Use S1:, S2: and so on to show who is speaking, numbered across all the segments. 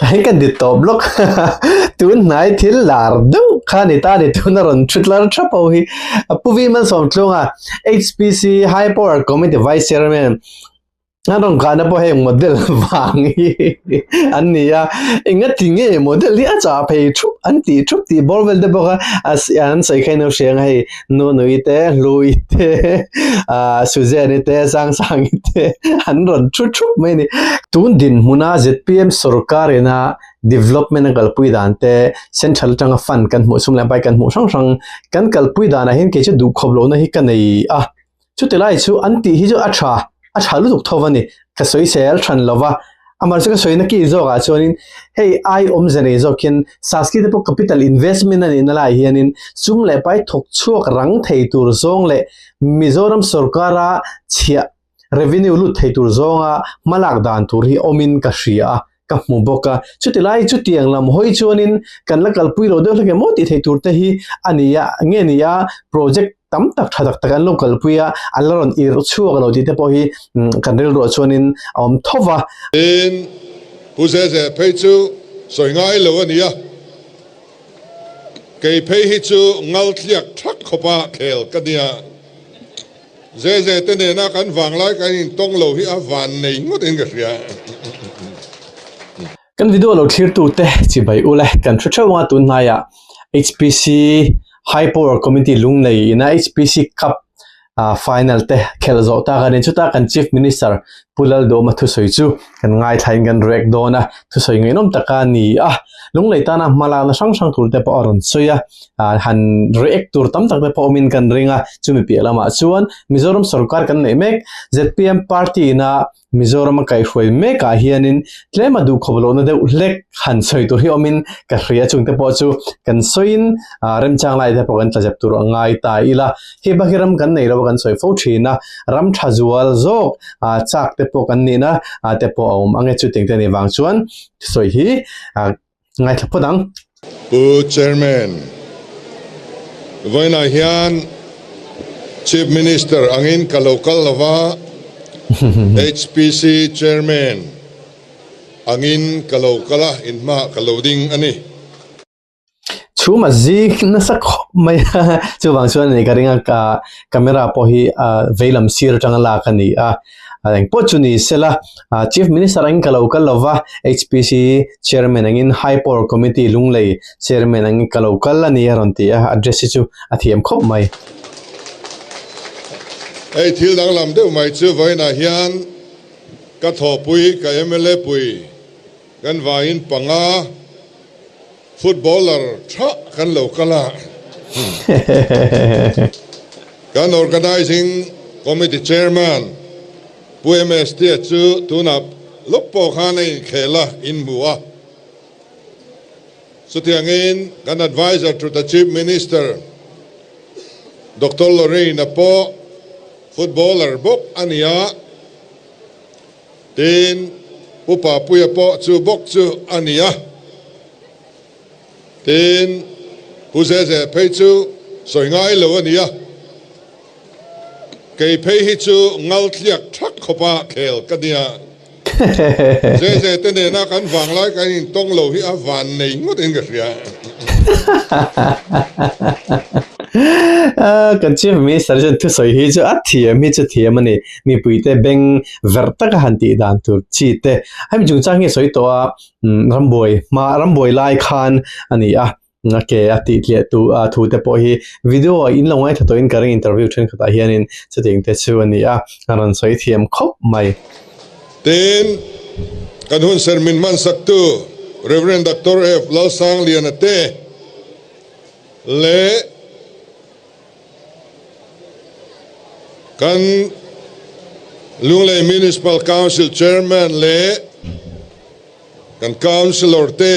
S1: Hei kan ti tawp lawk tun hnai thil lar deuh kha ni ta ni tuna rawn thu tlar thap ho hi Pu V Malsawmtlunga HPC High Power Committee Vice Chairman an rawn kahna pawh heng model vang hi an ni a engati nge model hi a chah phei thup an tih thup tih bawr vel te bawk a an sawi kha in lo hria ang hei Nunui te Hlui te ah Suzanne te Sangsangi te an rawn thu thup mai a ni. Tun dinhmuna zpm sorkar ina development a kalpui dan te central atanga fund kan hmuh sum leh pai kan hmuh hrang hrang kan kalpui danah hian kei chu duhkhawp lohna hi ka nei a. Chuti lai chu an tih hi chu a tha, a tha lutuk tho a ni. Ka sawi sel than lo va, amah chu ka sawi na ki zawkah chuanin hei ai awmze nei zawk hian Saski te pawh capital investment a nihna lai hianin sum leh pai thawk chhuak rang thei tur zawng leh Mizoram sorkara chhiah revenue lut thei tur zawnga hmalak dan tur hi awmin ka hria a. ka hmu bawk a, chuti lai chutiang lam hawi chuanin kan la kalpui lo deuh hlek em aw tih theih tur te hi a ni a, nge ni a project tam tak tha tak tak an lo kalpui a, an la rawn irh chhuak lo tih te pawh hi kan rilruah chuanin a awm tho va.
S2: Tin, Pu Zeze phei chu sawi ngai lo a ni a, kei phei hi chu ngal tliak thak khawpa khel ka nia. Zeze te nena kan vanglai kan intawng lo hi a van nei ngawt in ka hria.
S1: Kan video lo thlir tu te chibai ule kan thu theuh anga tun hnaiah HPC High Power Committee Lunglei ina HPC Cup final te khelh zawh tak a ni. Chuta kan Chief Minister Pu Laldawma thusawi chu kan ngaithlain kan rek dawn a, thusawi ngaihnawm taka a ni a. Lunglei tana hmalakna hrang hrang tur te pawh a rawn sawi a. Han react tur tam tak te pawh awmin kan ring a, chumi piah lamah chuan Mizoram sorkar kan neih mek zpm party ina Mizoram a kaihhruai mekah hianin tlem a duhkhawp lohna deuh hlek han sawi tur hi awmin ka hria chung te pawh chu kan sawiin remchang lai te pawh kan tlazep tur a ngai ta ila. Hei bak hi ram kan nei lo a kan sawi fo thin a, ram tha zual zawk chak te pawh kan nihna te pawh a awm ang e chutiang te anih vang chuan sawi hi Ngaithla phawt ang.
S2: Pu Chairman, vawiinah hian Chief Minister angin ka lo kal lo va, HPC Chairman angin ka lo kal a, in hmaah ka lo ding a ni.
S1: Chhum a zing nasa khawp mai a, chuvang chuan ka ring a, ka camera pawh hi veilam sir atanga lak a ni a. Engpawh chu ni sela, Chief Minister angin ka lo kal lo va, HPC Chairman angin High Power Committee Lunglei Chairman angin ka lo kal a ni a rawn ti a, address hi chu a thiam khawp mai.
S2: Hei thil danglam deuh mai chu vawiinah hian ka thawhpui ka mla pui kan vaiin panga footballer tha kan lo kal a, kan Organising Committee Chairman Pu MST chu tunah lawk pawh khan a inkhel a, inhmu a. Chutiangin kan Adviser to the Chief Minister Doctor Lorraine-a pawh footballer bawk a ni a, Tin, Pu Papuia pawh chu bawk chu a ni a. Tin, Pu Zeze phei chu sawi ngai lo a ni a. Kei phei hi chu ngal tliak thak khawpa khel ka nia. Zeze te nena kan vanglai kan intawng lo hi a van nei ngawt in ka hria.
S1: Kan Chief Minister chuan thusawi hi chu a thiam hi chu thiam a ni. Mipuite beng verh taka han tih dan tur chi te hemi chungchang hi a sawi tawh a rambuai hma rambuai lai khan a ni a a ke a tih tliah tu a thu te pawh hi video ah in lo ngaithla tawhin ka ring interview thenkhatah hianin chutiang te chu a ni a a rawn sawi thiam khawp mai.
S2: Tin, kan hun ser min hmansaktu Rev. Doctor F. Lalsangliana te leh Kan Lunglei Municipal Council Chairman leh kan Councillor te,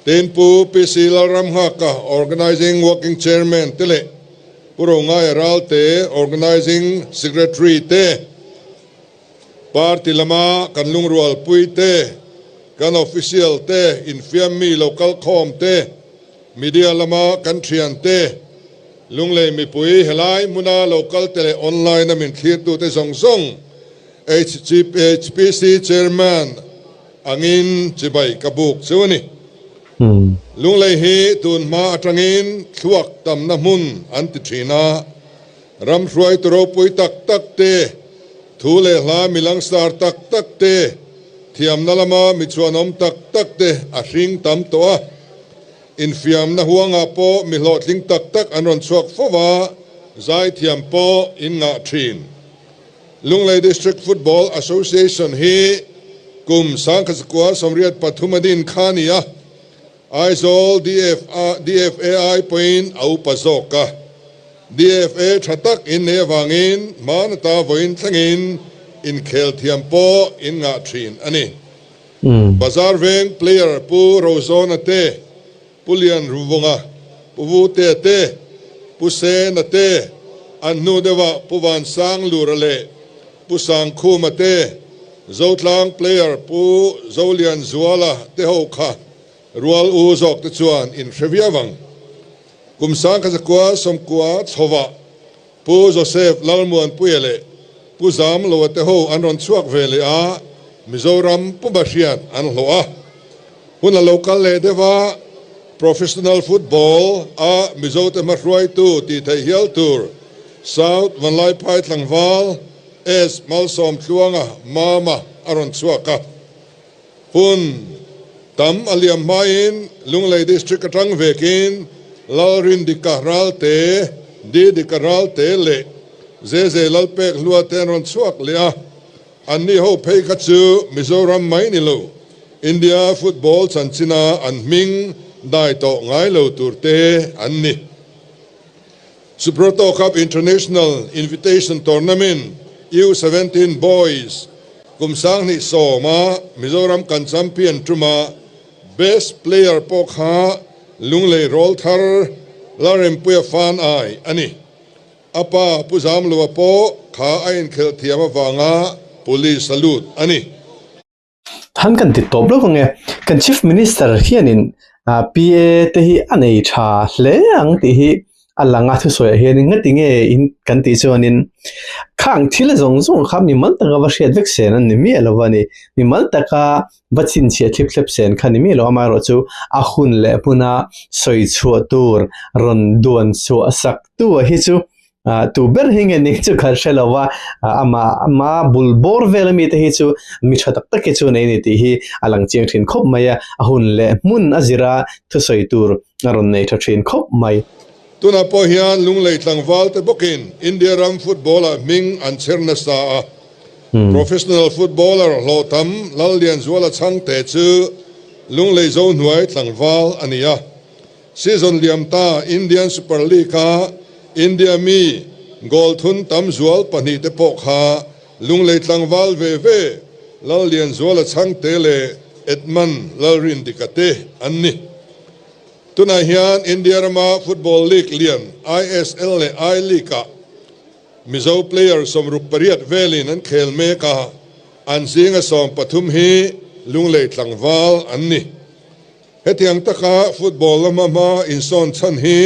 S2: tin Pu PC Lalramnghaka Organising Working Chairman te leh Pu Rongaia Ralte Organising Secretary te, Party lama kan lungrualpui te, kan official te, infiammi local khawm te, Media lama kan thiante, Lunglei mipui helai hmuna lo kalte leh online a min thlirtute zawng zawng, HPC Chairman. angin chibai ka buk chu a ni. Lunglei hi tun hma atangin thluak tamna hmun an ti thin a, ram hruaitu ropui tak tak te, thu leh hla mi langsar tak tak te, thiamna lama mi chhuanawm tak tak te a hring tam tawh a. Infiamna huangah pawh mi hlawhtling tak tak an rawn chhuak fo va, zaithiam pawh in ngah thin. Lunglei District Football Association hi kum 1983 a din kha a ni a, Aizawl DFAI pawhin a upa zawk a. DFA tha tak in nei avangin hmanata vawiin thlengin inkhel thiam pawh in ngah thin a ni. Bazar veng player Pu Rozawna te, Pu Lian Ruvunga, Pu Vutea te, Pu Sena te, an hnu deuhah Pu Vansang Lura leh Pu Sangkhuma te, Zotlang player Pu Zolian Zuala te ho kha rual u zawk te chuan in hre viau ang. Kum 1990 chhovah Pu Joseph Lalmuanpuia leh Pu Zamloa te ho an rawn chhuak ve leh a, Mizoram Pu Bahrian an hlawh a. Hun a lo kal leh deuh a, Professional Football a Mizote hmahruaitu tih theih hial tur South Vanlaiphai tlangval S Malsawmtluanga Mama a rawn chhuak a. Hun tam a liam hmain Lunglei District atang vekin Lalrindika Ralte, Didika Ralte leh Zeze Lalpek hlua te an rawn chhuak leh a, anni ho phei kha chu Mizoram mai ni lo, India football chanchina an hming dai tawh ngai lo tur te an ni. Subroto Cup International Invitation Tournament U17 Boys kum 2010 a Mizoram kan champion tuma Best Player pawh kha Lunglei Rawlthar Lalrempuia fan ai a ni. A pa Pu Zamloa pawh kha a inkhelh thiam avanga Police a lut a ni.
S1: Han kan ti tawp lawk ang e, kan Chief Minister hianin PA te hi a nei tha hle ang tih hi a lang a thusawiah hianin ngati nge in kan tih chuanin khang thil zawng zawng kha mimal taka va hriat vek sen an ni miah lo a ni, mimal taka va chhinchhiah thlip thlep sen kha ni miah lo amaherawh chu a hun leh hmuna sawi chhuah tur rawn duan chhuah sak tu a hi chu Ah tu ber hi nge ni chu kan hre lo va, ama ama bul bawr vel ami te hi chu mi tha tak tak hi chu nei a ni tih hi a lang chiang thin khawp mai a, a hun leh hmun a zira thusawi tur a rawn nei tha thin khawp mai.
S2: Tunah pawh hian Lunglei tlangval te bawkin India ram football-ah hming an chher nasa a, professional footballer hlawhtam Lallianzuala Chhangte chu Lunglei Zohnuai tlangval a ni a. Season liam ta Indian Super League-a India mi goal thun tam zual pahnihte pawh kha Lunglei tlangval ve ve Lallianzuala Chhangte leh Edmund Lalrindika te an ni. Tunah hian India rama football league lian ISL leh I-League-ah Mizo player 68 velin an khel mek a, an zinga 13 hi Lunglei tlangval an ni. Hetiang taka football lama hma insawn chhan hi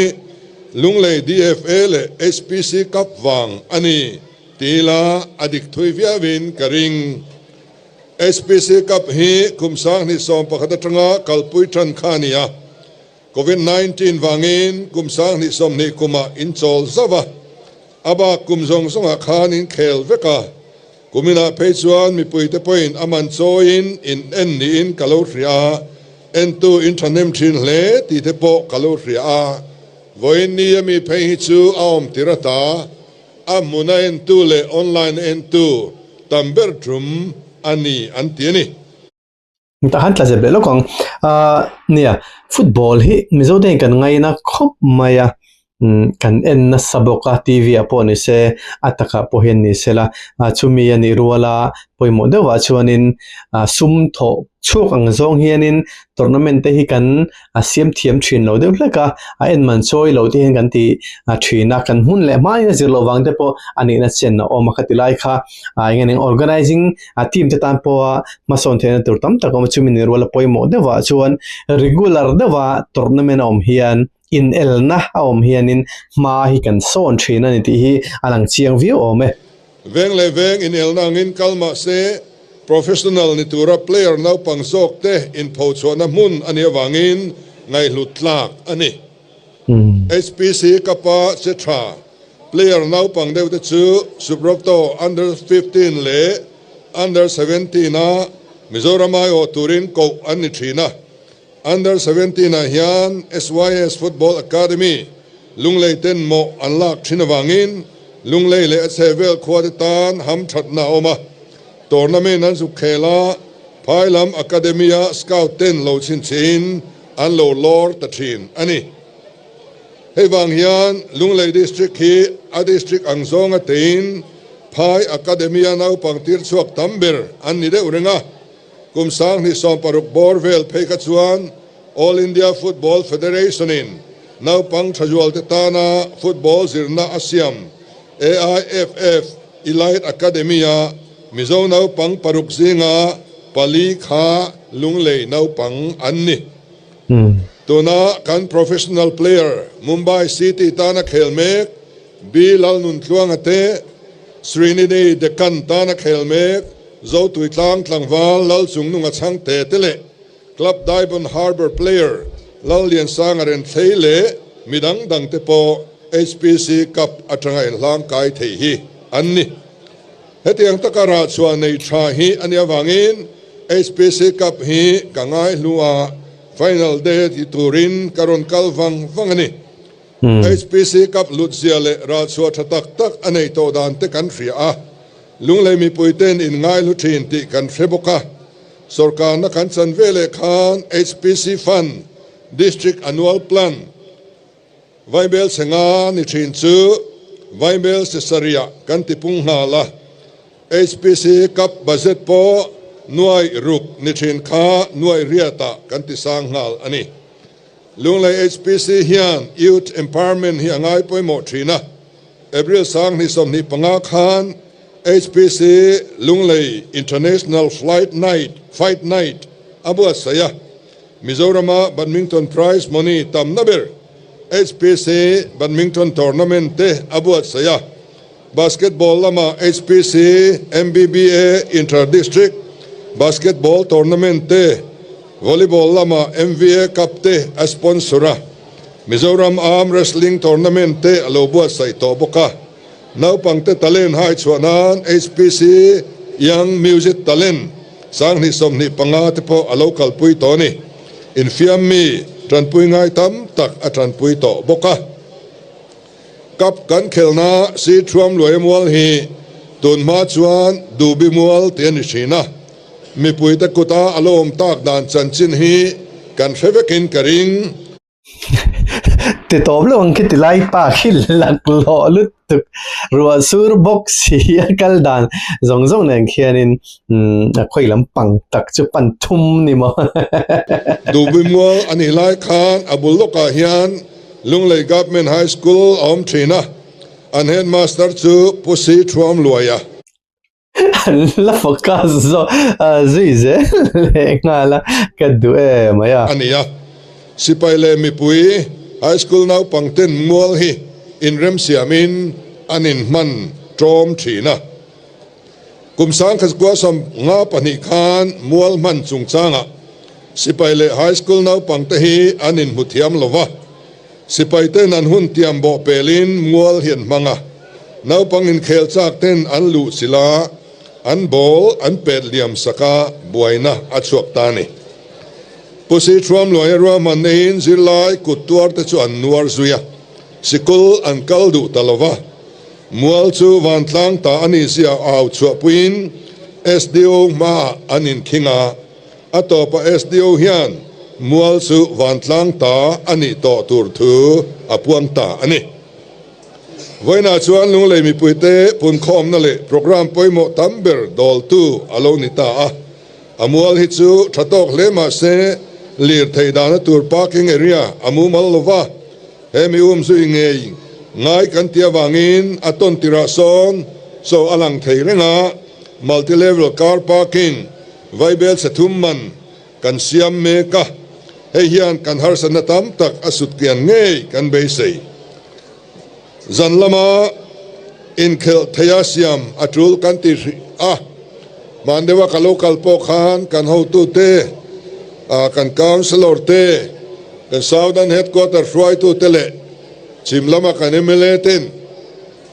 S2: Lunglei DFA leh HPC Cup vang a ni ti ila a dik thui viauin ka ring. HPC Cup hi kum 2011 atanga kalpui tan kha a ni a, Covid 19 vangin kum 2020 kumah inchawl zauh a, a bak kum zawng zawngah khan inkhel vek a. Kuminah phei chuan mipuite pawhin a man chawiin in en niin ka lo hria a, entu in thahnem thin hle tih te pawh ka lo hria a. Vawiin ni a mi phei hi chu a awm tir ata, a hmuna entu leh online a entu tam ber tum a ni an ti a ni.
S1: Tah khan tla zep leh lawk ang. Ahh nia football hi Mizo te hian kan ngaina khawp mai a, umm kan en nasa bawk a T V ah pawh ni se a takah pawh hian ni se la, ah chumi a nih rual a pawimawh deuh ah chuanin ah sum thawh chhuak ang zawng hianin tournament te hi kan a siam thiam thin lo deuh hlek a, a en man chawi lo te hian kan ti thin a, kan hmun leh hmain a zir loh vang te pawh a nihna chen a awm a khati lai kha ah eng eng organizing a team te tan pawha hmasawn theihna tur tam tak a awm a, chumi ni rual a pawimawh deuh ah chuan regular deuh a tournament a awm hian inelna a awm hianin hma hi kan sawn thin a ni tih hi a lang chiang viau awm e.
S2: Veng leh veng inelna angin kal mah se. Professional ni tura player naupang zawkte inphochhuahna hmun a nih avangin ngaihhlut tlak a ni. HPC Cup-a che tha player naupang deuhte chu Subroto Under 15 leh Under 17 a Mizoram aiawh turin koh an ni thin a. Under 17 ah hian SYS Football Academy, Lunglei ten mawh an lak thin avangin Lunglei leh a chhehvel khuate tan hamthatna a awm a. Tournament an zuk khel a, Phailam Academy-a scout ten lo chhinchhihin an lo lawr ta thin a ni. Hei vang hian Lunglei District hi a district ang zawnga teiin Phai Academy-a naupang tir chhuak tam ber an ni deuh reng a. Kum 2016 bawr vel phei kha chuan All India Football Federation-in naupang thazualte tana football zirna a siam AIFF Elite Academy-a Mizo naupang paruk zinga pali kha Lunglei naupang an ni. Tuna kan professional player Mumbai City tana khel mek B Lalnuntluanga te, Srinidhi Deccan tana khel mek Zotuitlang tlangval Lalchungnunga chhangte te leh Club Diamond Harbour player Lalliansanga Renthlei leh midang dangte pawh HPC Cup atanga inhlang kai thei hi an ni. Hetiang taka rah chhuah nei tha hi a nih avangin HPC Cup hi ka ngai hlu a, final day ti turin ka rawn kal vang vang a ni. HPC Cup lutzia leh rah chhuah tha tak tak a neih tawh dan te kan hria a, Lunglei mipuite'n in ngai hlu thin tih kan hre bawk a. Sorkarna kan chan ve leh khan HPC Fund, District Annual Plan, Vaibel chhe nga ni thin chu Vaibel chhe sarih kan ti pung nghal a. HPC Cup budget pawh nuai ruk ni thin kha nuai riatah kan ti sang nghal a ni. Lunglei HPC hian Youth Empowerment hi a ngai pawimawh thin a. April 2025 khan HPC Lunglei International Flight Night, Fight Night, a buatsaih a. Mizorama Badminton Prize Money tamna ber HPC Badminton Tournament te a buatsaih a. Basketball lama HPC MBBA Inter-District Basketball Tournament te, Volleyball lama MVA Cup te a sponsor a. Mizoram Arm Wrestling Tournament te a lo buatsaih tawh bawk a. Naupangte talent hai chhuah nan HPC Young Music Talent 2025 te pawh a lo kalpui tawh a ni. Infiam mi tanpui ngai tam tak a tanpui tawh bawk a. Cup kan khelhna si Thuam Luai Mual hi tun hma chuan Dubi Mual tih a ni thin a. Mipuite kuta a lo awm tak dan chanchin hi kan hre vekin ka ring.
S1: Ti tawp lo ang khi ti lai pa khi laklawh lutuk ruah sur bawk si a kal dan zawng zawng nen khianin a khawi lam pang tak chu pan thum ni maw.
S2: Dubi Mual a nih lai khan a bul lawkah hian Lunglei Government High School a awm thin a, an headmaster chu Pu Si Thuam Luaia.
S1: An la focus zawk zui zel leh nghal a, ka duh em mai a.
S2: A ni a, sipai leh mipui High School naupang ten mual hi inremsiamin an inhman tawm thin a. Kum 1952 khan mual hman chungchangah sipai leh high school naupangte hi an inhmu thiam lo va, sipaiten an hun tiam bawh pelin mual hi an hmang a, naupang inkhel chak ten an luh chilh a, an ball an pet liam sak a, buaina a chhuak ta a ni. Pu Si Thuamluaia ruahman neiin zirlai kut tuarte chu an nuar zui a, sikul an kal duh ta lo va. Mual chu vantlang ta a nih zia au chhuahpuiin SDO hmaah an inkhing a, a tawpah SDO hian mual chu vantlang ta a nih tawh tur thu a puang ta a ni. Vawiinah chuan Lunglei mipuite punkhawmna leh programme pawimawh tam ber dawltu a lo ni ta a, a mual hi chu tha tawk hle mah se lirthei dahna tur parking area a mumal lo va, He mi um zui ngei ngai kan tih avangin a tawn tirah sawn chaw a lang thei reng a, multi level car parking vaibel chhe thum man kan siam mek a, hei hian kan harsatna tam tak a sut kian ngei kan beisei. Zan lama inkhelh theia siam a tul kan ti hrih a. Hmandeua ka lo kal pawh khan kan hotute, kan Councillor te, kan Southern Headquarter hruaitute leh chhim lama kan mla ten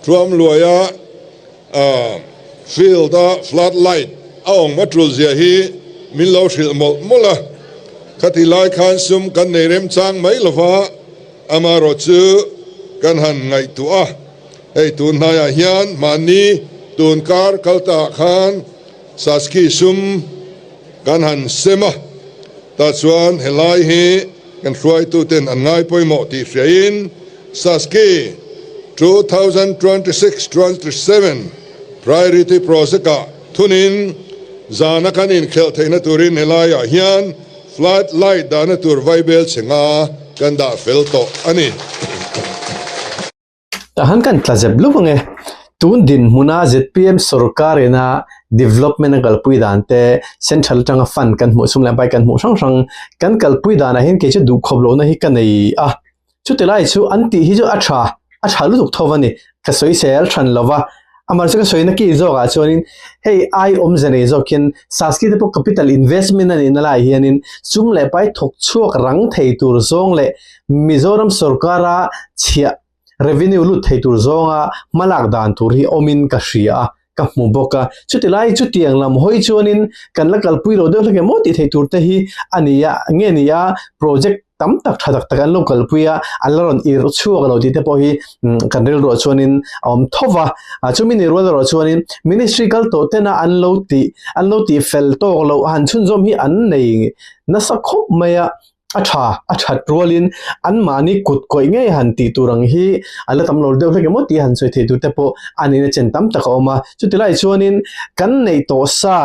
S2: Thuamluaia field a flood light a awm a tul zia hi min lo hrilh mawlh mawlh a. Khati lai khan sum kan nei remchang mai lova, amaherawh chu kan han ngaihtuah a. Hei tun hnaiah hian mahni tun kar kal taah khan Saski sum kan han sem a, tah chuan helai hi kan hruaituten an ngai pawimawh tih hriain Saski 2026-27 Priority Project-ah thunin zana kan inkhelh theihna turin helaiah hian Flood light dahna tur vaibel che nga kan dah fel tawh a ni.
S1: Tah han kan tla zep lup ange. Tun dinhmuna zpm sorkar ina development a kalpui dan te, central atanga fund kan hmuh sum leh pai kan hmuh hrang hrang kan kalpui danah hian kei chu duhkhawp lohna hi ka nei a. Chuti lai chu an tih hi chu a tha, a tha lutuk tho a ni. Ka sawi sel than lo va, amah chu ka sawi na ki zawkah chuanin hei ai awmze nei zawk hian Saski te pawh capital investment a nihna laiah hianin sum leh pai thawk chhuak rang thei tur zawng leh Mizoram sorkara chhiah revenue lut thei tur zawnga hmalak dan tur hi awmin ka hria a, ka hmu bawk a. Chuti lai chutiang lam hawi chuanin kan la kalpui lo deuh hlek em aw tih theih tur te hi a ni a, nge ni a project tam tak tha tak tak an lo kalpui a, an la rawn irh chhuak lo tih te pawh hi kan rilruah chuanin a awm tho va. Chumi ni rual erawh chuanin ministry kal tawh tena an lo tih an lo tih fel tawk loh han chhunzawm hi an nei nasa khawp mai a. A tha, a that rualin anmahni kut kawih ngei han tih tur ang hi a la tam lo deuh hlek emaw tih han sawi theih tur te pawh a nihna chen tam tak a awm a. Chuti lai chuanin kan neih tawh sa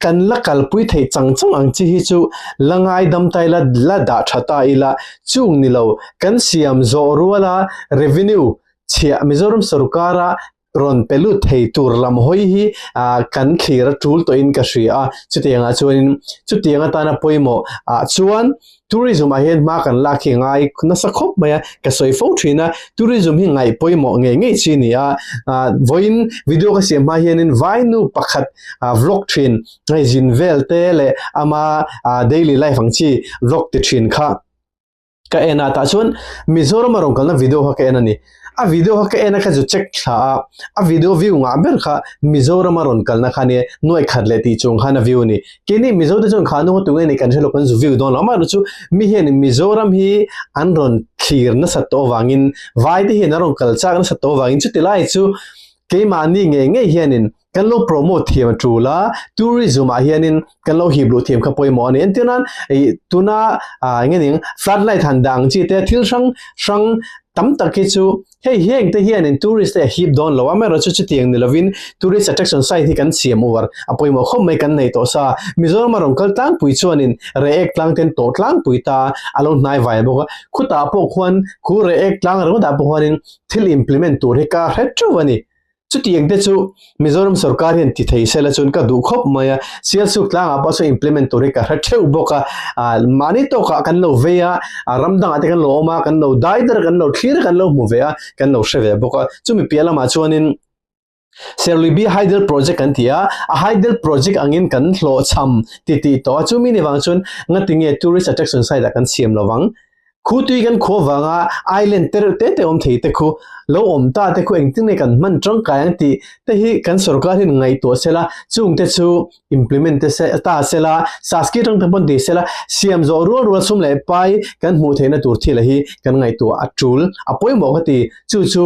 S1: kan la kalpui theih chang chang ang chi hi chu la ngaidam ta ila, la dah tha ta ila, chung ni lo kan siam zawh ruala revenue chhiah Mizoram sorkara rawn pe lut thei tur lam hawi hi kan thlir a tul tawhin ka hria a, chutiangah chuanin chutiang atana pawimawh ah chuan tourism ah hian hma kan lak hi a ngai nasa khawp mai a, ka sawi fo thin a, tourism hi ngaih pawimawh ngei ngei chi a ni a, vawiin video ka siam hma hianin vainu pakhat vlog thin hei zin vel te leh ama daily life ang chi vlog ti thin kha. Ka en a tah chuan Mizoram a rawn kalna video kha ka en a ni. A video kha ka en a kha chu check thla a, a video view ngah ber kha Mizoram a rawn kalna kha nia nuai khat leh tih chung khan a view a ni. Keini Mizo te chuan kha nunga tunge ni kan hre lo kan zu view dawn lo amaherawhchu chu mi hian Mizoram hi an rawn thlir nasat tawh avangin vai te hian an rawn kal chak nasat tawh avangin chuti lai chu keimahni ngei ngei hianin Kan lo promote thiam a tul a, tourism ah hianin kan lo hip luh thiam kha pawimawh a ni. Entir nan ih tuna ah eng nge ning flood light han dah ang chi te thil hrang hrang tam tak hi chu hei heng te hianin tourist te a hip dawn lo a, amaherawhchu chutiang ni lovin tourist attraction site hi kan siam uar a pawimawh khawp mai kan nei tawh sa. Mizoram a rawn kal tlangpui chuanin Reiek tlang ten tawh tlangpui ta a lo hnai vai bawk a, khutah pawh khuan khu Reiek tlang ringawtah pawh khuanin thil implement tur hi ka hre teuh a ni. Chutiang te chu Mizoram sorkar hian ti thei sela chuan ka duh khawp mai a, Sialsuk tlangah pawh chuan implement tur hi ka hre theuh bawk a, mahni tawkah kan lo vei a, ram dangah te kan lo awm a, kan lo dai der a, kan lo thlir a, kan lo hmu ve a, kan lo hre ve bawk a. Chumi piah lamah chuanin Serluibi Hydel Project kan ti a, a Hydel Project angin kan hlawhchham titih tawh a, chumi ni vang chuan ngatinge tourist attraction site ah kan siam lovang. Khu tui kan khuah vanga island te reuh te te awm thei te khu lo awm ta te khu engtin nge kan hman tangkai ang tih te hi kan sorkar hian ngaihtuah sela chung te chu implement te se ta sela Saski atang te pawn ti sela siam zawh rual rual sum leh pai kan hmuh theihna tur thil hi kan ngaihtuah a tul a pawimawh ka ti chu chu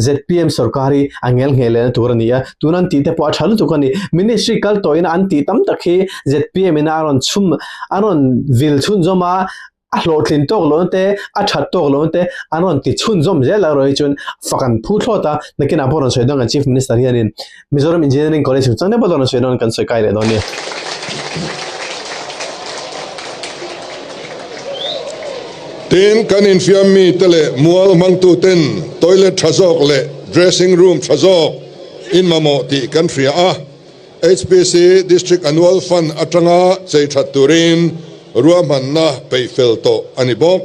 S1: zpm sorkar hi a ngel ngheh lehna tur a ni a, tuna an tih te pawh a tha lutuk a ni. Ministry kal tawhin an tih tam tak hi zpm in a rawn chhum a rawn vil chhunzawm a, a hlawhtlin tawk lohna te, a that tawk lohna te an rawn ti chhunzawm zel a erawh hi chuan fak an phu thlawt a, nakinah pawh rawn sawi dawn kan Chief Minister hianin Mizoram Engineering College chung chang te pawh rawn sawi dawn kan sawi kai leh dawn a ni.
S2: Tin, kan infiam mi te leh mual hmangtu ten toilet tha zawk leh dressing room tha zawk in mamawh tih kan hria a. HPC District Annual Fund atanga chei that turin ruahmanna peih fel tawh a ni bawk.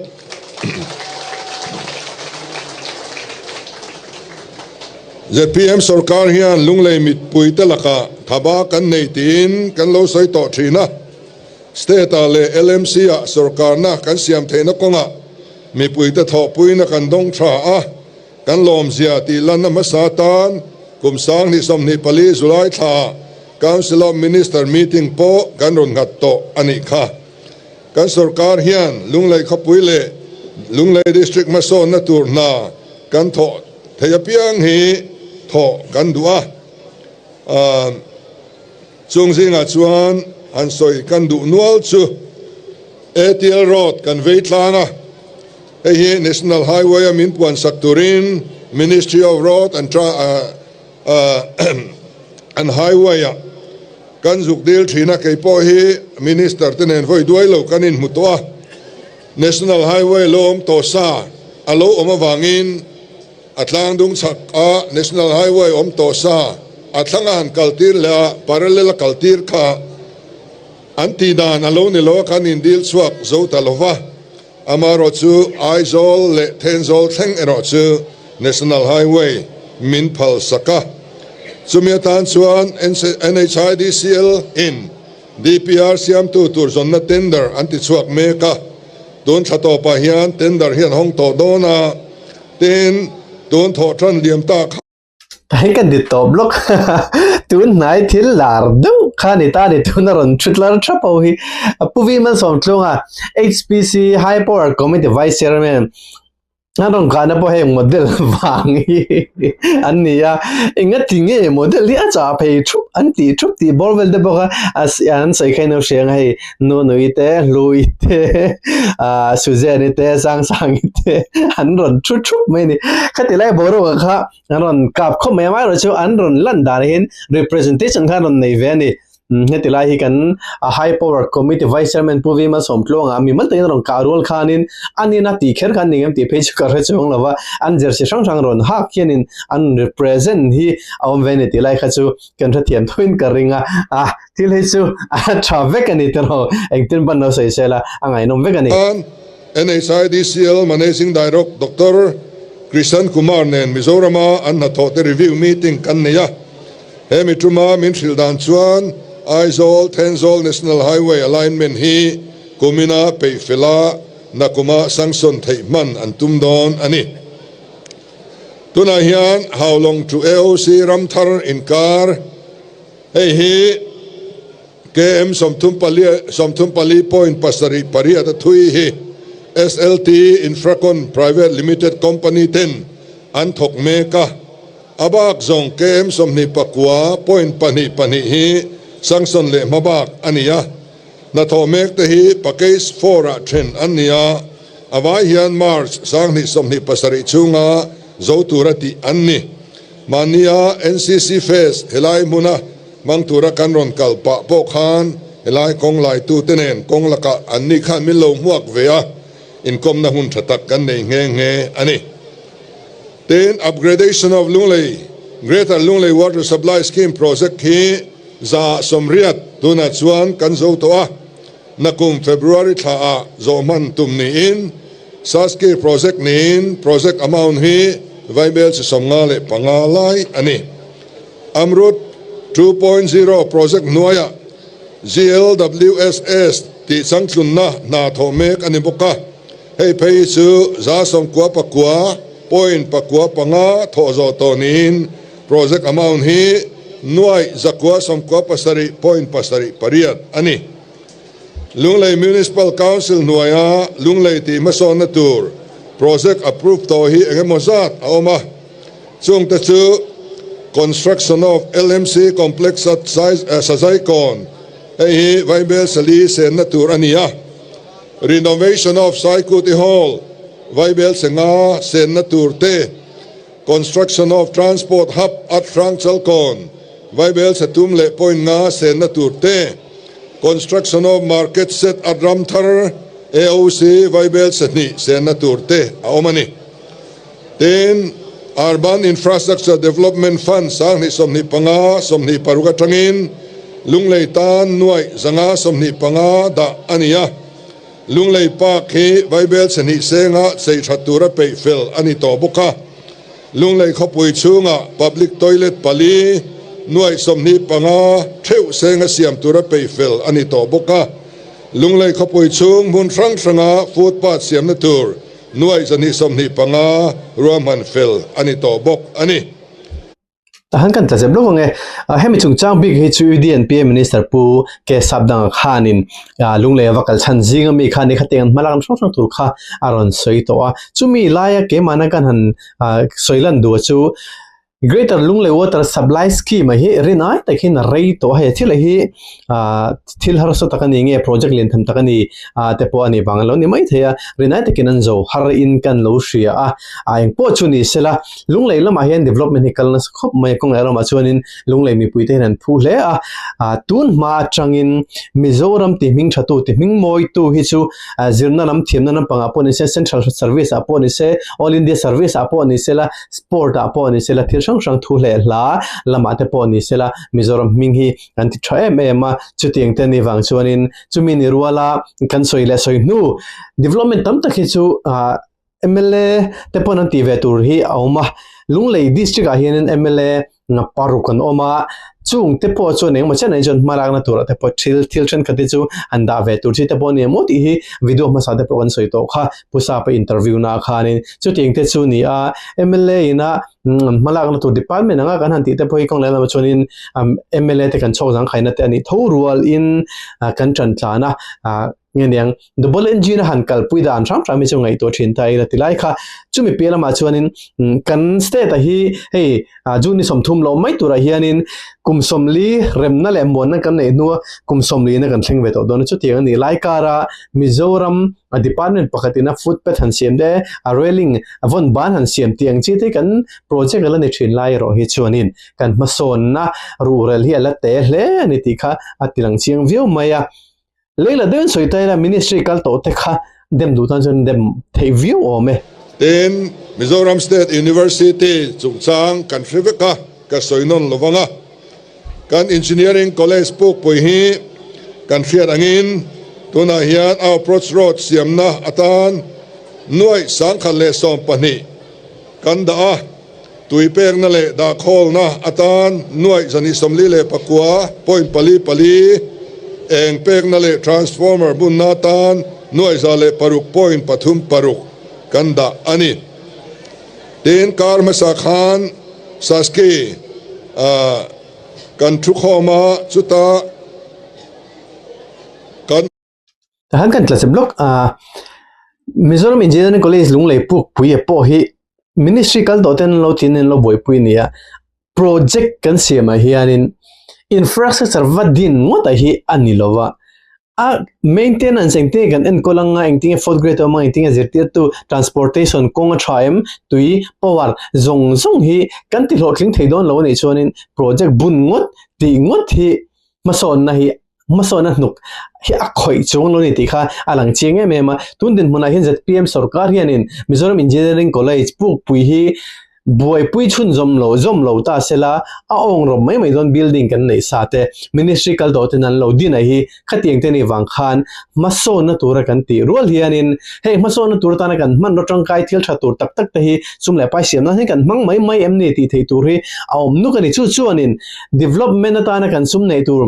S2: Zpm sorkar hian Lunglei mitpuite lakah. Thaba kan nei tiin kan lo sawi tawh thin a. State-ah leh LMC-ah sorkarna kan siam theihna kawngah mipuite thawhpuina kan dawng tha a, kan lawmzia tih lanna hmasa tan kum 2024 July thlaah Council of Minister meeting pawh kan rawn nghat tawh a nih kha. Kan sorkar hian Lunglei khawpui leh Lunglei District hmasawnna tur hna kan thawh theih apiang hi thawh kan duh a. Chung zingah chuan han sawi kan duh nual chu ATL Road kan vei tlang a, hei hi National Highway a min puan sak turin Ministry of Road and and Highway ah kan zuk dil thin a, kei pawh hi Minister te nen vawi duai lo kan inhmu tawh a, National Highway lo awm tawh sa a lo awm avangin A tlang dung chhak a National Highway awm tawh sa a thlang a han kal tir leh a parallel a kal tir kha an tih dan a lo ni lo a kan indil chhuak zo ta lo va. Amaherawh chu Aizawl leh Thenzawl thleng erawh chu National Highway min phal sak a. Chumi atan chuan NHIDCL in DPR siamtu tur zawnna tender an ti chhuak mek a. Tun thla tawpah hian tender hi an hawng tawh dawn a. Tin, tun thawh tan liam ta kha.
S1: Hei ka ni tawp lawk tun hnai thil lar deuh kha ni ta ni tuna rawn thu tlar thap ho hi Pu V Malsawmtlunga HPC High Power Committee Vice Chairman an rawn kahna pawh heng model vang hi an ni a engati nge model hi a chah phei thup an tih thup tih bawr vel te bawk a an sawi kha in lo hria ang hei Nunui te Hlui te ah Suzanne te Sangsangi te an rawn thu thup mai a ni. Khati lai boruak kha an rawn kap khawp mai a, amaherawhchu an rawn lan dan hian representation kha an rawn nei ve a ni. Heti lai hi kan High Power Committee Vice Chairman Pu Vima Sawmtluanga mimal takin a rawn kah rual khanin a nina tih kher kha an ni ngem tih phei chu ka hre chuang lo va, an jersey hrang hrang rawn hak hianin an represent hi a awm ve a ni tih lai kha chu kan hrethiam thoin ka ring a, a thil hi chu a tha vek a ni tiraw engtin ban lo sawi sela a ngaihnawm vek a ni.
S2: NHIDCL Managing Direct Doctor Krishan Kumar nen Mizorama an hnathawhte review meeting kan nei a. He mi tuma min hrilh dan chuan Aizawl, Thenzawl National Highway alignment hi kumina peih fela nakuma sanction theih hman an tum dawn a ni. Tunah hian Haulawng to AOC Ramthar inkar hei hi KM 34.78 a thui hi SLT Infracon Private Limited Company ten an thawk mek a, a bak zawng KM 29.22 hi sanction leh hmabak a ni a. Hnathawh mek te hi Package four ah then an ni a, a vai hian March 2027 chhunga zo tura tih an ni. Mahnia NCC Fest helai hmuna hmang tura kan rawn kal pah pawh khan helai kawng laitu te nen kawng lakah an ni khan min lo hmuak ve a, inkawmna hun tha tak kan nei nghe nghe a ni. Tin, Upgradation of Lunglei Greater Lunglei Water Supply Scheme Project hi 180 tunah chuan kan zo tawh a, nakum February thla ah zawh hman tum niin Saski project niin project amount hi vaibel chi 55 lai a ni. Amrut 2.0 project hnuaiah GLWSS tih changtlunna hna thawh mek a ni bawk a, hei phei hi chu 99.95 thawh zawh tawh niin Project amount hi nuai 997.78 a ni. Lunglei Municipal Council hnuaia Lunglei tih hmasawnna tur project approve tawh hi eng emaw zat a awm a, chungte chu Construction of LMC Complex at Sazaikawn, hei hi Vaibel Sali senna tur a ni a, Renovation of Saikuti Hall, Vaibel Senga senna tur te, Construction of Transport Hub at Hrangchalkawn, Vaibel chhe tum leh point nga senna tur te, Construction of Market Set at Ramthar, AOC, Vaibel chhe hnih senna tur te a awm a ni. Tin, Urban Infrastructure Development Fund 2025, 26 atangin Lunglei tan nuaih 525 dah a ni a. Lunglei Park hi Vaibel chhe hnih senga chei that tura peih fel a ni tawh bawk a. Lunglei khawpui chhunga public toilet pali, Nuaih 25 theuh senga siam tura peihfel a ni tawh bawk a. Lunglei khawpui chhung hmun hrang hranga footpath siamna tur nuaih 125 ruahman fel a ni tawh bawk a ni.
S1: Tahan kan tla zep lawk ang e. Hemi chungchang bik hi chu UDNPA Minister Pu K Sapdanga khanin Lunglei a va kal chhan zing ami kha ni khatiang an hmalak hrang hrang tur kha a rawn sawi tawh a. Chumi laia keimahna kan han sawi lan duh chu Greater Lunglei Water Supply Scheme hi rin ai tak hian a rei tawh a, hei thil hi thil harsa tak a ni nge project lian tham tak a ni te pawh a ni vang alo ni mai thei a, rin ai takin an zo har in kan lo hria a, a eng pawh chu ni sela Lunglei lamah hian development hi kal nasa khawp mai a, kawng leh lamah chuanin Lunglei mipui te hian an phu hle a, tun hma atangin Mizoram ti hming tha tu ti hming mawi tu hi chu zirna lam thiamna lampangah pawh ni se Central Service ah pawh ni se All India Service ah pawh ni sela Sport ah pawh ni sela thil hrang hrang thu leh hla lamah te pawh ni sela Mizoram hming hi kan ti tha em em a, chutiang te ni vang chuanin chumi ni ruala kan sawi leh sawi hnu development tam tak hi chu ah mla te pawn an tih ve tur hi a awm a, Lunglei district ah hianin mla paruk an awm a, chung te pawh chuan engemaw chen ah chuan hma lakna turah te pawh thil thil thenkhat te chu an dah ve tur chi te pawh a ni emaw tih hi video hmasa te pawh kan sawi tawh kha Pu Sapa interview na khanin chutiang te chu ni a mla ina hma lakna tur department anga kan han tih te pawh hi kawng leh lamah chuanin mla te kan chhawk zangkhaina te a nih tho rualin kan tan tlan a nge niang double engine a han kalpui dan hram hram hi chu ngaihtuah thin ta ila tilai kha chumi piah lamah chuanin kan state a hi hei June ni 30 lo mai turah hianin kum 40 remna leh muanna kan neih hnua kum 40 na kan thleng ve tawh dawn a chutiang a ni lai kara Mizoram a department pakhatin a footpath han siam te a railing a vawn ban han siam tih ang chi te kan project ala ni thin lai erawh hi chuanin kan hmasawnna ruhrel hi ala te hle a ni tih kha a tilang chiang viau mai a. Leila deuhin sawi ta ila ministry kal tawh te kha dem duh tan chuan dem theih viau awm e.
S2: Tin, Mizoram State University chungchang kan hre vek a, ka sawi nawn lo vang a. Kan Engineering College pukpui hi kan hriat angin tunah hian Approach Road siamna atan nuaih 1012 kan dah a, tui pekna leh dahkhawlna atan nuaih 249 point pali pali, eng pekna leh transformer bunna atan nuaih 106 point pathum paruk kan dah a ni. Tin, kar hmasa khan Saski kan thukhawm a, chutah kan.
S1: Tahan kan tla chep lawk a Mizoram Engineering College Lunglei Pukpui ah pawh hi Ministry kal tawh ten an lo tin in an lo buaipui a ni a, project kan siam ah hianin infrastructure va din ngawt ah hi a ni lo va, a maintenance engtin nge kan enkawl anga engtin nge fourth grade a awm anga engtin nge zirtirtu transportation kawng a tha em tui power zawng zawng hi kan ti hlawhtling thei dawn lo a nih chuanin project bun ngawt tih ngawt hi hmasawnna hi hmasawnna hnuk hi a khawih chuang lo a ni tih kha a lang chiang em em a tun dinhmunah hian zpm sorkar hianin Mizoram Engineering College pukpui hi buaipui chhunzawm lo zawm lo ta sela a awng rawp mai mai dawn building kan neih sa te ministry kal tawh ten an lo din a hi khatiang te ni vang khan hmasawnna tura kan tih rual hianin hei hmasawnna tur atana kan hmanraw tangkai thil tha tur tak tak te hi sum leh pai siam nan hian kan hmang mai mai em ni tih theih tur hi a awm nuk a ni chu chuanin Development atana kan sum neih tur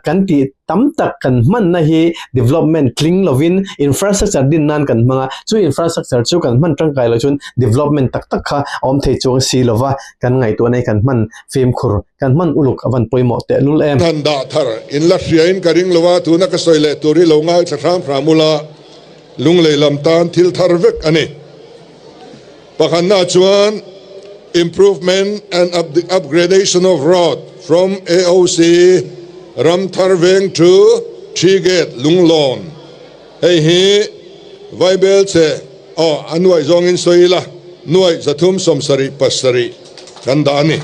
S1: kan tih tam tak kan hmanna hi development tling lovin infrastructure din nan kan hmang a, chu infrastructure chu kan hman tangkai loh chuan development tak tak kha a awm thei chuang si lova kan ngaihtuahna hi kan hman fimkhur, kan hman uluk a van pawimawh tehlul em.
S2: Han dah thar in la hriain ka ring lo a, tuna ka sawi leh tur hi lo ngaithla hram hram ula, Lunglei lam tan thil thar vek a ni. Pakhatna chuan Improvement and Upgradation of Road from AOC Ramthar Veng to Tree Gate Lunglawn hei hi Vaibel che aw a nuaih zawngin sawi ila nuaih 377 kan dah a ni.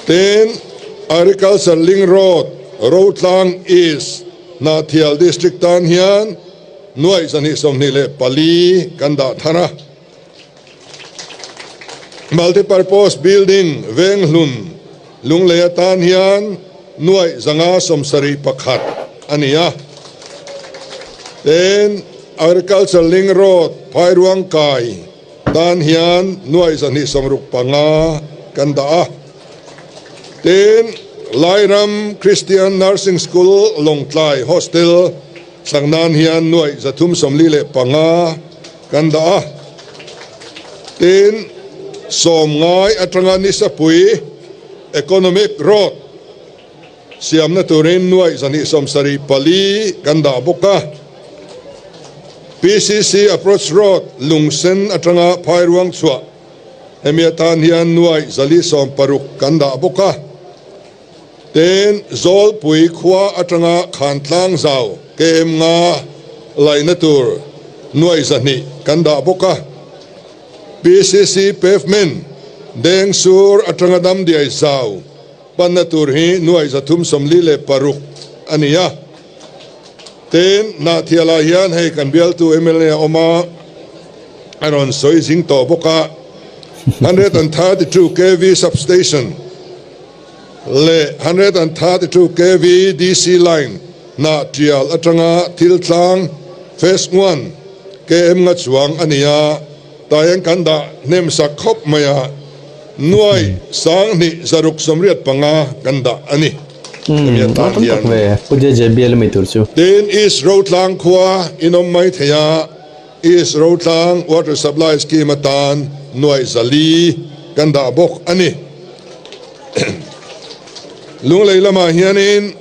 S2: Tin, Agriculture Link Road Rotlang East Hnahthial District tan hian Nuaih 224 kan dah thar a. Multipurpose Building Venghlun Lunglei atan hian nuaih 571 a ni a. Tin, Agriculture Link Road Phairuangkai tan hian nuaih 265 kan dah a. Tin, Lairam Christian Nursing School Lawngtlai Hostel sak nan hian nuaih 345 kan dah a. Tin, sawmngai atanga Nisapui Economic Road siamna turin nuaih 274 kan dah bawk a. PCC Approach Road Lungsen atanga Phairuang chhuah Hemi atan hian nuaih 460 kan dah bawk a. Tin, Zawlpui khua atanga Khantlang zau KM nga laihna tur nuaih 200 kan dah bawk a. PCC Pavement Dengsur atanga Damdiai zau panna tur hi nuaih 346 a ni a. Tin, Hnahthialah hian hei kan bialtu mla a awm a, a rawn sawi zing tawh bawk a, 132 kv substation leh 132 kv DC line Hnahtial atanga thil tlang Phase I KM nga chuang a ni a, tah hian kan dah hnem sak khawp mai a, nuai 2685 kan dah a ni. Hemi atan hian. Tin, East Rotlang khua in awm mai thei a, East Rotlang Water Supply Scheme atan nuaih 400 kan dah bawk a ni. Lunglei lamah hianin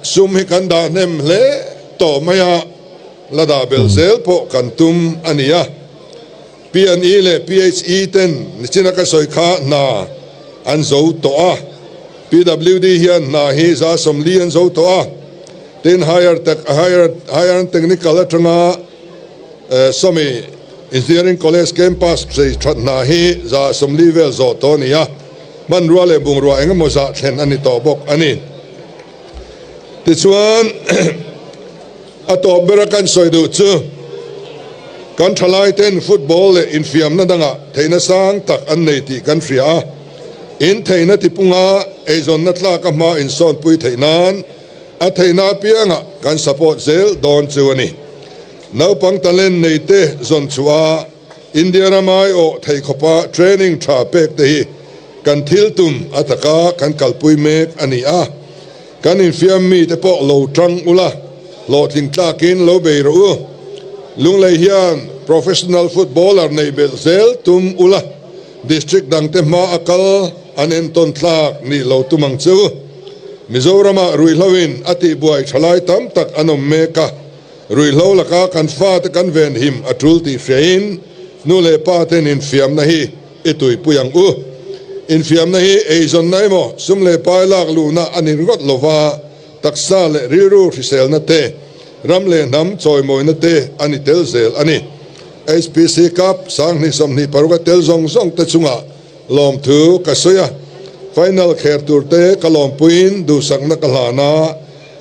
S2: sum hi kan dah hnem hle tawh mai a, la dah belh zel pawh kan tum a ni a. PNE leh PHE ten nichina ka sawi kha hna an zo tawh a, PWD hian hna hi 40% an zo tawh a, tin higher higher higher technical atanga sawmi engineering college campus sei that hna hi 40% vel zawh tawh a ni a, hmanrua leh bungrua engemaw zah thlen a ni tawh bawk a ni. Tichuan. A tawp bera kan sawi duh chu kan thalaiten football leh infiamna dangah theihna sang tak an nei tih kan hria a, in theihna tipunga eizawnna tlaka hma insawnpui theih nan a theihna apiangah kan support zel dawn chu a ni. Naupang talent neite zawn chhuah a India ram aiawh thei khawpa training tha pek te hi kan thil tum a taka kan kalpui mek a ni a. Kan infiam mite pawh lo tang ula, hlawhtling tlakin lo bei rawh u. Lunglei hian professional footballer nei belh zel tum ula, district dangte hma a kal an entawn tlak nih lo tum ang chu. Mizoramah ruihhloin a tihbuai thalai tam tak an awm mek a, ruihhlo laka kan fate kan venhim a tul tih hriain nu leh pa ten infiamna hi I tuipui ang u. Infiamna hi eizawnna emaw sum leh pai lak luhna a ni ringawt lova, taksa leh rilru hriselna te, ram leh hnam chawimawina te a ni tel zel a ni. HPC Cup 2026 a tel zawng zawng te chungah lawmthu ka sawi a, final kher tur te ka lawmpuiin duhsakna ka hlan a,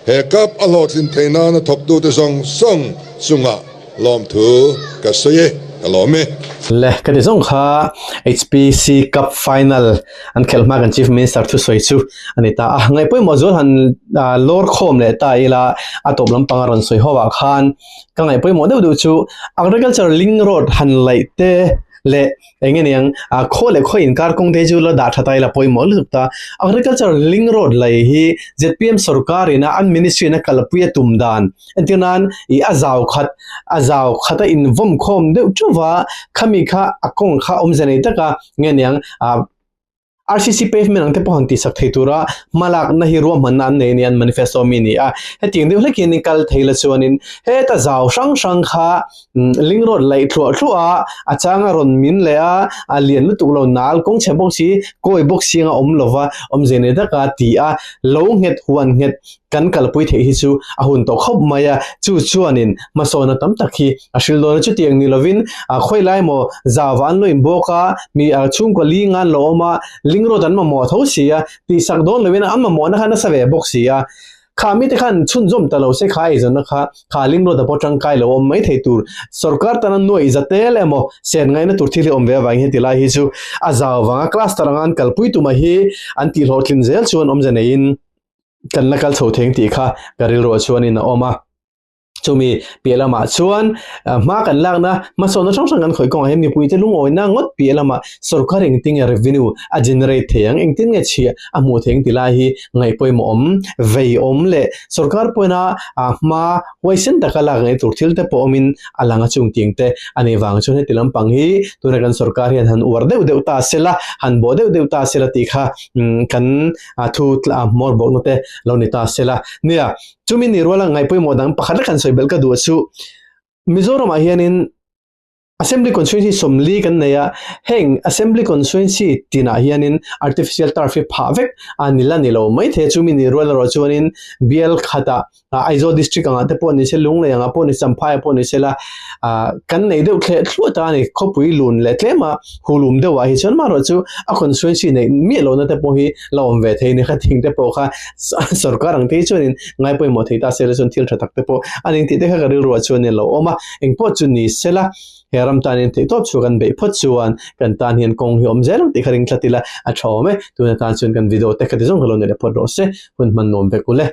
S2: he cup a hlawhtlin theih nana thawktute zawng zawng chungah Lawmthu ka sawi e, ka lawm e.
S1: Le ka ti zawng kha HPC Cup final an khelh hma kan Chief Minister thusawi chu a ni ta a. Ngaih pawimawh zual han lawr khawm leh ta ila a tawp lampang a rawn sawi ho ah khan ka ngaih pawimawh deuh deuh chu Agriculture Link Road han laih te leh Eng nge niang, a khaw leh khaw inkar kawng te chu la dah tha ta ila pawimawh lutuk ta. Agriculture link road lei hi zpm sorkar ina an ministry in a kalpui a tum dan entir nan ih a zau khat a zau khat a invawm khawm deuh theuh va, khami kha a kawng kha awmze nei taka nge niang ah RCC pavement ang te pawh han tihsak thei tura hmalakna hi ruahmanna an nei a ni an manifesto mi a ni a. Hetiang deuh hlekin kal thei la chuanin heta zau hrang hrang kha Ling road laih thluah thluah a, a chang a rawn min leh a, a lian lutuk lo nal kawng chhe bawk si, kawi bawk si anga awm lova awmze nei taka ti a, lo nghet huan nghet kan kalpui theih hi chu a hun tawh khawp mai a, chu chuanin hmasawna tam tak hi a hril dawn a, chutiang ni lovin khawi lai maw zauva an lo inbawk a, mi chhungkaw li nga an lo awm a, ling road an mamawh tho si a, tihsak dawn lovin an mamawhna kha nasa ve bawk si a. Kha mite khan chhunzawm ta lo se kha eizawnna kha kha ling road a pawh tangkai lo awm mai thei tur sorkar tana nuaih za tel emaw sen ngaihna tur thil hi awm ve avangin heti lai hi chu a zau vanga cluster anga an kalpui tuma hi an tihhlawhtlin zel chuan awmze neiin kan la kal chho theng tih kha ka rilruah chuanin a awm a. Chumi piah lamah chuan hma kan lakna hmasawnna hrang hrang kan khawih kawngah hian mipuite lungawina ngawt piah lamah sorkar engtin nge revenue a generate thei ang, engtin nge chhiah a hmuh thei ang ti lai hi ngaih pawimawh awm, vei awm leh sorkar pawina hma huaisen taka lak ngei tur thil te pawh awmin a lang a chung ting te a nih vang chuan heti lampang hi tuna kan sorkar hian han uar deuh deuh ta sela, han bawh deuh deuh ta sela tih kha kan thu hmawr bawkna te lo ni ta sela. Nia. Chumi ni ruala ngaih pawimawh dang pakhat lek han sawi belh ka duh a chu Mizoramah hianin Assembly Constituency 40 kan nei a, heng Assembly Constituency tinah hianin artificial turf hi phah vek a ni la ni lo mai thei a, chumi ni rual erawh chuanin bial khatah Aizawl District angah te pawh ni se, Lunglei angah pawh ni se, Champhai ah pawh ni se la kan nei deuh thleh thluah ta a ni, khawpui lun leh tlema hulum deuhah hi chuan amaherawhchu a constituency neih miah lohna te pawh hi la awm ve thei a ni, khating te pawh kha Sorkar ang te hi chuanin ngai pawimawh thei ta sela chuan thil tha tak te pawh a ning tih te kha ka rilruah chuan a lo awm a, engpawh chu ni sela he ram tanin theihtawp chhuah kan beih phawt chuan kan tan hian kawng hi awm zel ang tih kha ring tlat ila a tha awm e, tuna tan chuan kan video te kha ti zawng ka lo nei leh phawt rawh se, hun hman nuam vek ule.